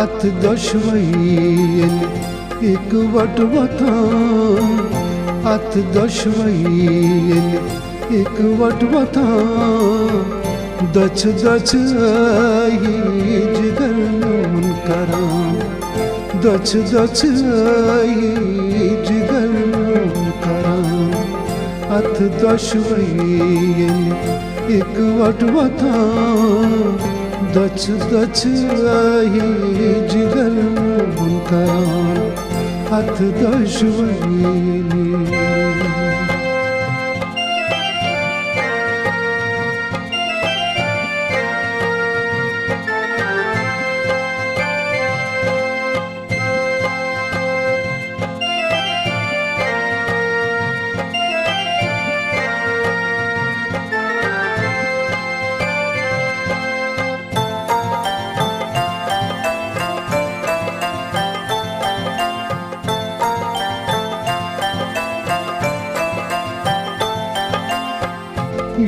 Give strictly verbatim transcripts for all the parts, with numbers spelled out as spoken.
اتھ دۄشوے ییٚلہِ اِکہٕ وٹہٕ وۄتھان، اتھ دۄشوے ییٚلہِ اِکہٕ وٹہٕ وۄتھان، دۄژھِ دۄژھِ ٲہی جگر میون کران، دۄژھِ دۄژھِ ٲہی جگر میون کران۔ اتھ دۄشوے ییٚلہِ اِکہٕ وٹہٕ وۄتھان، دۄژھِ دۄژھِ ٲہی جگر میون کران، اتھ دۄشوے ییٚلہِ۔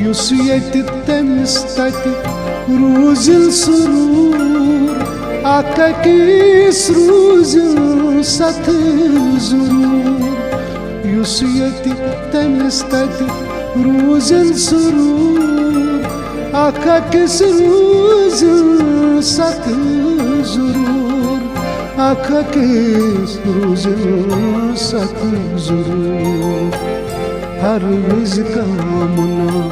یُس ییٚتہِ تٔمِس تَتہِ روٗزِن سرور، اکھ أکِس روٗزِن ستھ ضروٗر۔ یُس ییٚتہِ تٔمِس تَتہِ روٗزِن سرور، اکھ أکِس روٗزِن ستھ ضروٗر، اکھ أکِس روٗزِن ستھ ضروٗر۔ ہر وِزِ کامنا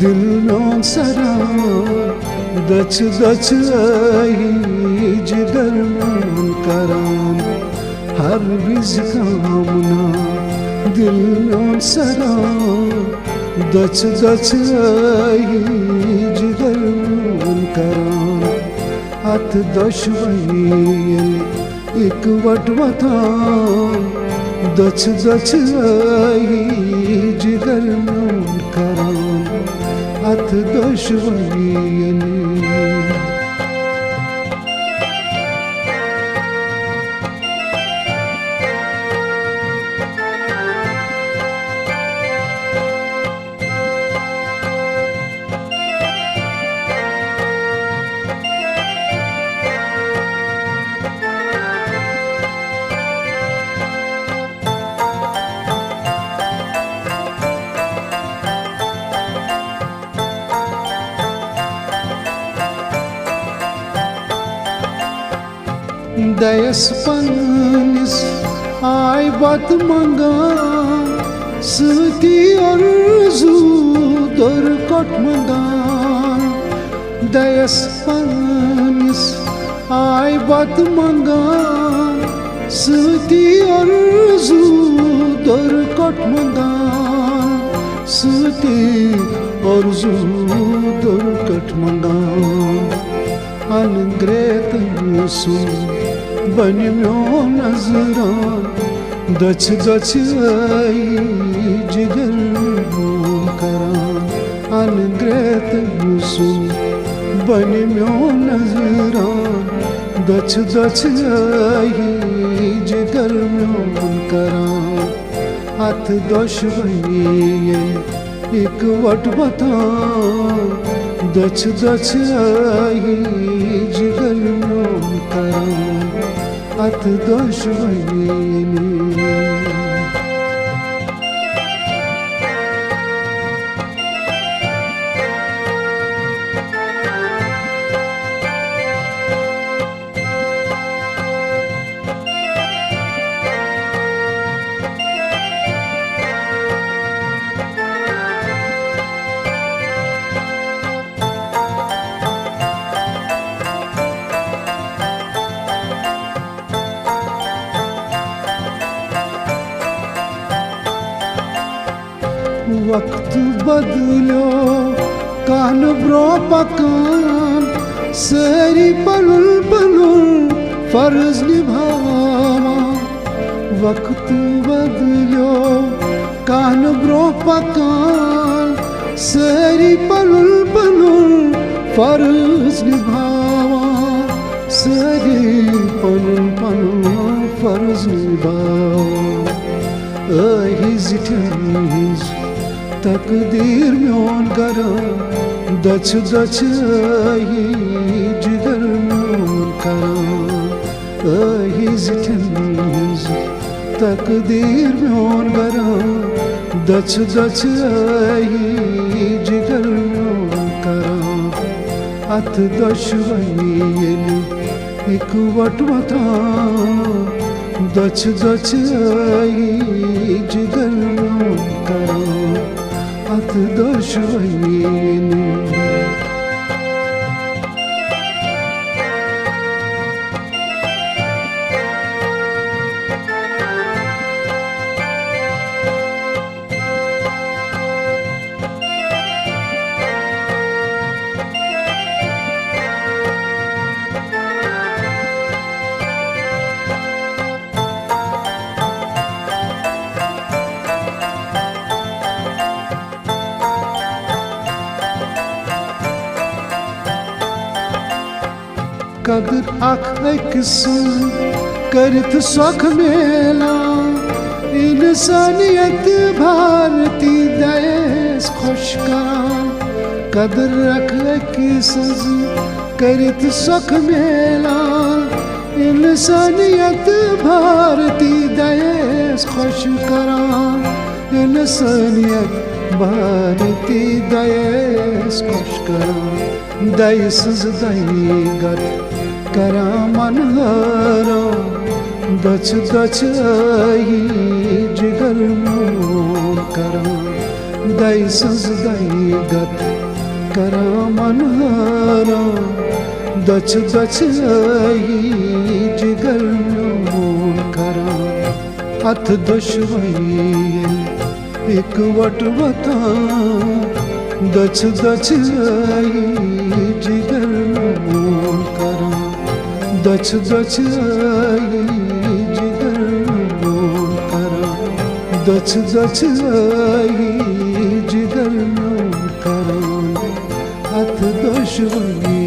دل میون سران، دۄژھِ دۄژھِ ٲہی جگر میون کران۔ ہر وِزِ کامنا دل میون سران، دۄژھِ دۄژھِ ٲہی جگر میون کران۔ اتھ دۄشوے ییٚلہِ اِکہٕ وٹہٕ وۄتھان، دۄژھِ دۄژھِ ٲہی جگر میون کران، اتھ دۄشوے ییٚلہِ۔ دَیَس پنٛنِس آے بَتہٕ منٛگان، سۭتی اَرزوٗ دۄر کۄٹھ منٛگان۔ دَیَس پنٛنِس آے بَتہٕ منٛگان، سۭتی اَرزوٗ دۄر کۄٹھ منٛگان، سۭتی اَرزوٗ دۄر کۄٹھ منٛگان۔ اَن گرٛیتہٕ سُنٛد بَنہِ میون نَظران، دۄژھِ دۄژھِ ٲیی جِگر میون کَران۔ اَن گرٛیتہٕ سُنٛد بَنہِ میون نَظران، دۄژھِ دۄژھِ ٲیی جِگر میون کَران۔ اَتھ دۄشوٕنی ییٚلہِ اِکہٕ وَٹہٕ وۄتھان، دۄژھِ دۄژھِ ٲیی جِگر میون کَران۔ اَتھ دۄشوٕنی ییٚلہِ۔ وقت بدلیو، کانٛہہ نہٕ برٛونٛہہ پکان، سٲری پنُن پنُن فرض نبھاوان۔ وقت بدلیو، کانٛہہ نہٕ برٛونٛہہ پکان، سٲری پنُن پنُن فرض نبھاوان، سٲری پنُن پنُن فرض نبھاوان۔ ٲہی زِٹھٮ۪ن ہٕنٛز تقدیٖر میون گران، دۄژھِ دۄژھِ ٲہی جِگر میون کران۔ زِٹھٮ۪ن ہٕنٛز تقدیٖر میون گران، دۄژھِ دۄژھِ ٲیی جگر میون کران۔ اتھ دۄشوٕنی ییٚلہِ اِکوٹ وۄتھان، دۄژھِ دۄژھِ ٲیی جگر میون کران۔ اتھ دۄشوٕنی ییٚلہِ قدر اکھ أکۍ سٕنٛز کٔرِتھ سۄکھ میلان، انسانیت بھارتی دیس خۄش کران۔ قدر اکھ أکۍ سٕنٛز کٔرِتھ سۄکھ میلان، انسانیت بھارتی دیس خۄش کران۔ انسانیت بھارتی دیس خۄش کران۔ دَیہِ سٕنٛز دَیہِ گت کران من حٲران، دۄژھِ دۄژھِ ٲیی جگر میون کران۔ دَیہِ سٕنٛز دَیہِ گت کران من حٲران، دۄژھِ دۄژھِ ٲیی جگر میون کران۔ اتھ دۄشوٕنی ییٚلہِ اِکوٹ وۄتھان، دۄژھِ دۄژھِ ٲیی جگر میون کران۔ دۄژھِ دۄژھِ ٲیی جگر میون کران۔ دۄژھِ دۄژھِ ٲیی جگر میون کران۔ اتھ دۄشوٕنی